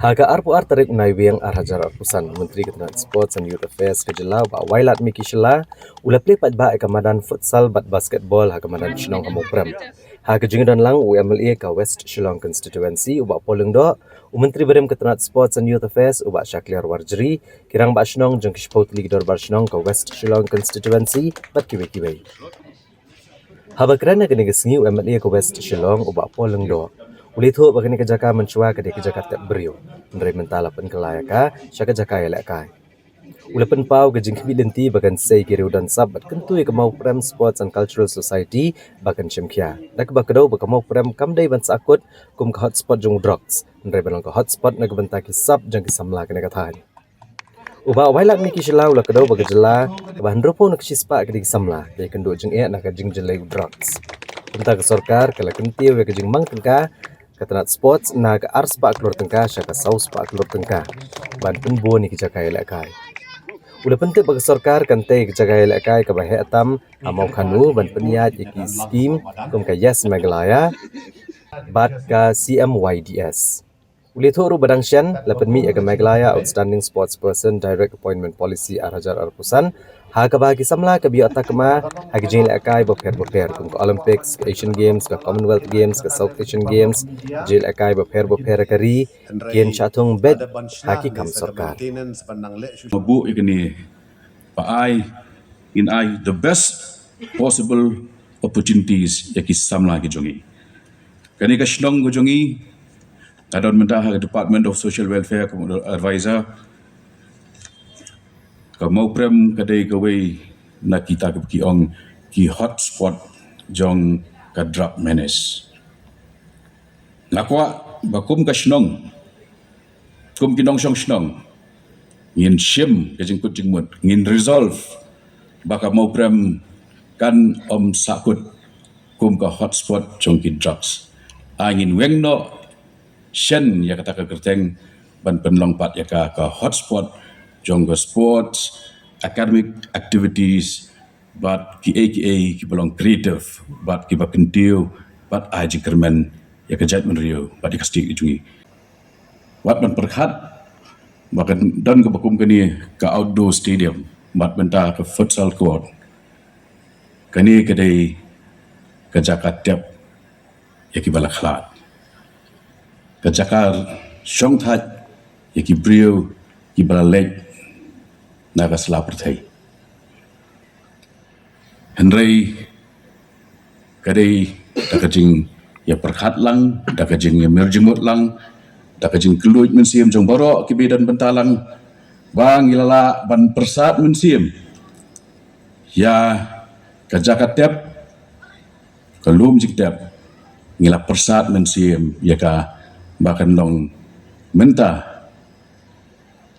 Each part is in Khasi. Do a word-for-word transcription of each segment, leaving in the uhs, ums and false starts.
Ha ka arphew ar tarik u Naiwieng ar hajar arphew san, u Myntri ka tnat Sports and Youth Affairs ka jylla, u Bah Wailadmiki Shylla, u la plie paidbah ïa ka madan futsal bad basketball ha ka madan shnong ha Mawprem. Ha ka jingdon lang u M L A ka West Shillong Constituency, u Bah Paul Lyngdoh, u Myntri barim ka tnat Sports and Youth Affairs, u Bah Shakliar Warjri, ki rangbah shnong jong ki shiphew tylli ki dorbar shnong ka West Shillong Constituency bad kiwei kiwei. Haba kren ha kane ka sngi, u M L A ka West Shillong, u Bah Paul Lyngdoh, u la ïathuh ba kane ka jaka mynshuwa ka dei ka jaka tep briew, hynrei mynta la pynkylla ïa ka sha ka jaka ïalehkai. U la pynpaw ka jingkhmih lynti ba kan sei ki riew donsap bad kyntu ïa ka Mawprem Sports and Cultural Society ba kan shimkhia, da kaba kdew ba ka Mawprem kam dei ban sahkut kum ka hotspot jong u drugs, hynrei ban long ka hotspot na ka bynta ki sap jong ki samla kane ka thaiñ. U Bah Wailadmiki Shylla u la kdew ba ka jylla kaba hynriewphew na ka shispah ka dei ki samla, ka ïakynduh jingeh na ka jingjyllei u drugs. Kumta ka sorkar ka la kyntiew ïa ka jingmang tyngka ka tnat sports na ka arspah klur tyngka sha ka sawspah klur tyngka ban pynbun ïa ki jaka ïalehkai. U la pyntip ba ka sorkar kan tei ïa ki jaka ïalehkai kaba heh tam ha Mawkhanu ban pynïaid ïa ki skim kum ka Yes Meghalaya bad ka C M Y D S. U la ïathuh ruh ba dang shen la pynmih ïa ka Meghalaya Outstanding Sports Person Direct Appointment Policy ar hajar arphew san, ha kaba ki samla ki ba ïoh takma ha ki jingïalehkai bapher bapher kum ka Olympics, ka Asian Games, ka Commonwealth Games, ka South Asian Games, jingïalehkai bapher bapher ha ka ri, kin shah thung beit ha ki kam sorkar. Ba buh ïa kane, ba ai, ngin ai the best possible opportunities ïa ki samla ki jong ngi. Kane ka shnong ka jong ngi, nga don mynta ha ka Department of Social Welfare kum advisor. Ka Mawprem ka dei kawei na kita kiba ki ong ki hotspot jong ka drug menace. Nga kwah ba kum ka shnong, kum ki nongshong shnong, ngin shim ka jingkut jingmut, ngin resolve ba ka Mawprem kan ym sahkut kum ka hotspot jong ki drugs. Ai ngin weng noh shen ïa kata ka kyrteng ban pynlong pat ïa ka ka hotspot jong ka sports, academic activities, bad kiei kiei kiba long creative bad kiba kyntiew bad ai jingkyrmen ïa ka jaitbynriew bad ïa ka state ka jong ngi. Wat ban pyrkhat ba kan don kaba kum kane ka outdoor stadium bad mynta ka futsal court. Kane ka dei ka jaka tep ïa kiba la khlad, ka jaka shongthait ïa ki briew kiba la leit na ka sla pyrthei. Hynrei ka dei da ka jingïapyrkhat lang, da ka jingïamir jingmut lang, da ka jingkylluid mynsiem jong baroh kiba don bynta lang ba ngi la lah ban pyrsad mynsiem ïa ka jaka tep, ka lum jingtep, ngi la pyrsad mynsiem ïa ka ba kan long mynta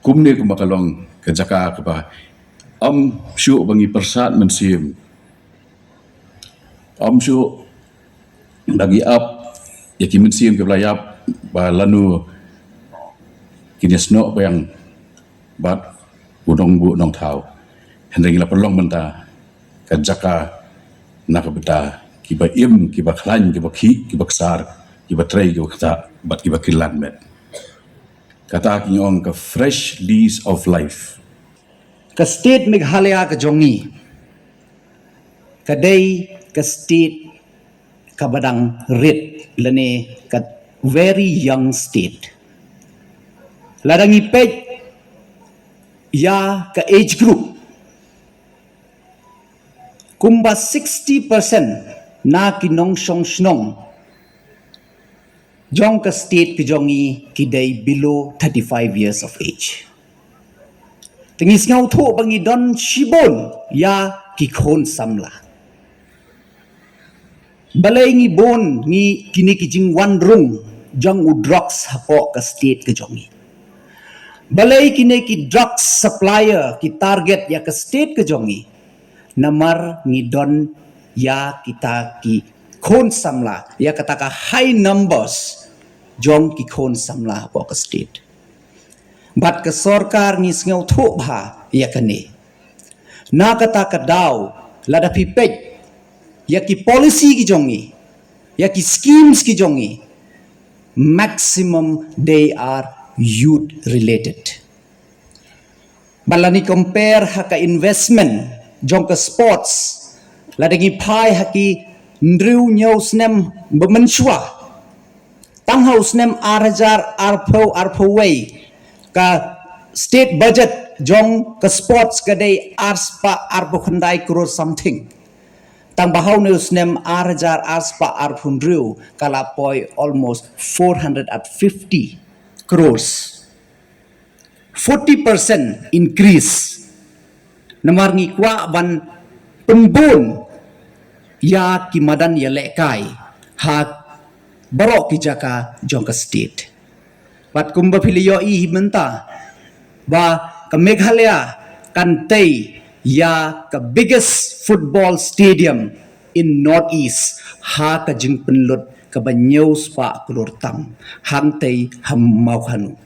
kumne kumba ka long ka jaka kaba ym shuh ba ngi pyrsad mynsiem, ym shuh ba ngi ap ïa ki mynsiem kiba la ïap ba lano kin ïasnoh biang bad u nongbuh nongthaw. Hynrei ngi la pynlong mynta ka jaka na ka bynta kiba im, kiba khlaiñ, kiba khih, kiba ksar, kiba trei, kiba ktah bad kiba kylla met. Kata ki ong ka fresh lease of life. Ka state Meghalaya ka jong ngi ka dei ka state kaba dang rit lane ka very young state. Lada ngi peit ïa ka age group, kumba sixty percent na ki nongshong shnong jong ka state ka jong ngi ki dei below thirty-five years of age. Te ngi sngewthuh ba ngi don shibun ïa ki khun samla. Balei ngi bun ngi kine ki jingwan rung jong u drugs hapoh ka state ka jong ngi? Balei kine ki drugs supplier ki target ïa ka state ka jong ngi? Namar ngi don ïa kita ki khun samla, ïa kata ka high numbers jong ki khun samla hapoh ka state. Bad ka sorkar ngi sngewthuh bha ïa kane. Na kata ka daw, lada phi peit ïa ki policy ki jong ngi, ïa ki schemes ki jong ngi, maximum they are youth related. Bad lada ngi compare ha ka investment jong ka sports, lada ngi phai ha ki hynriew hynñiew snem ba mynshuwa, tang ha u snem ar hajar arphew arphew wei, ka state budget jong ka sports ka dei ar spah arphew khyndai crore something. Tang ba ha une u snem ar hajar ar spah arphew hynriew ka la poi almost four hundred and fifty crores. Forty percent increase. Namar ngi kwah ban pynbun ïa ki madan ïalehkai ha baroh ki jaka jong ka state. Bad kumba phi la ïohi hi mynta ba ka Meghalaya kan tei ïa ka biggest football stadium in North East ha ka jingpynlut kaba hynñiew spah klur tam hangtei ha Mawkhanu.